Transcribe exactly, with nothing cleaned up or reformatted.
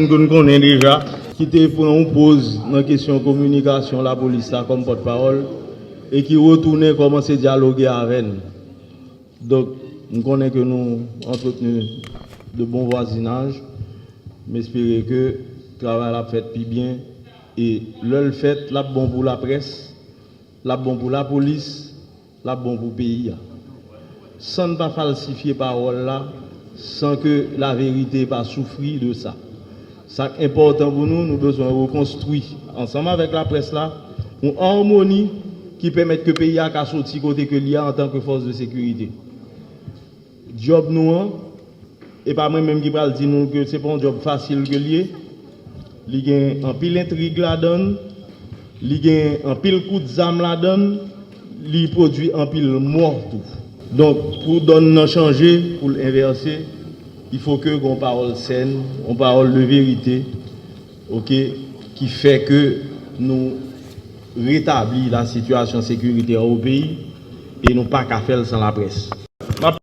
Moun ke n konnen deja, ki te pran yon poz nan kesyon kominikasyon lapolis la kòm pòtpawòl e ki retounen kòmanse dyaloge avè n. Donk, m konnen ke nou antreteni de bon vwazinaj. M espere ke travay la ap fèt pi byen e lè l fèt, l ap bon pou laprès, l ap bon pou lapolis, l ap bon pou peyi a. San n pa falsifye pawòl la, san ke laverite pa soufri de sa. Sa k enpòtan pou nou, nou bezwen rekonstwi ansanm avèk laprès la yon amoni ki pèmèt ke peyi a ka soti kote ke li ye antanke fòs de sekirite. Djòb nou an, e pa mwen menm ki pral di nou ke se pa yon djòb fasil ke l ye. Li gen anpil entrig ladan l, li gen anpil kout zam ladan l, li pwodui anpil mò tou. Donk, pou dòn nan chanje, pou l envèse, il faut que gen yon pawòl sèn, yon pawòl de verite, oke, ki fè ke nou retabli la sitiyasyon sekiritè o peyi e nou pa ka fè l san laprès.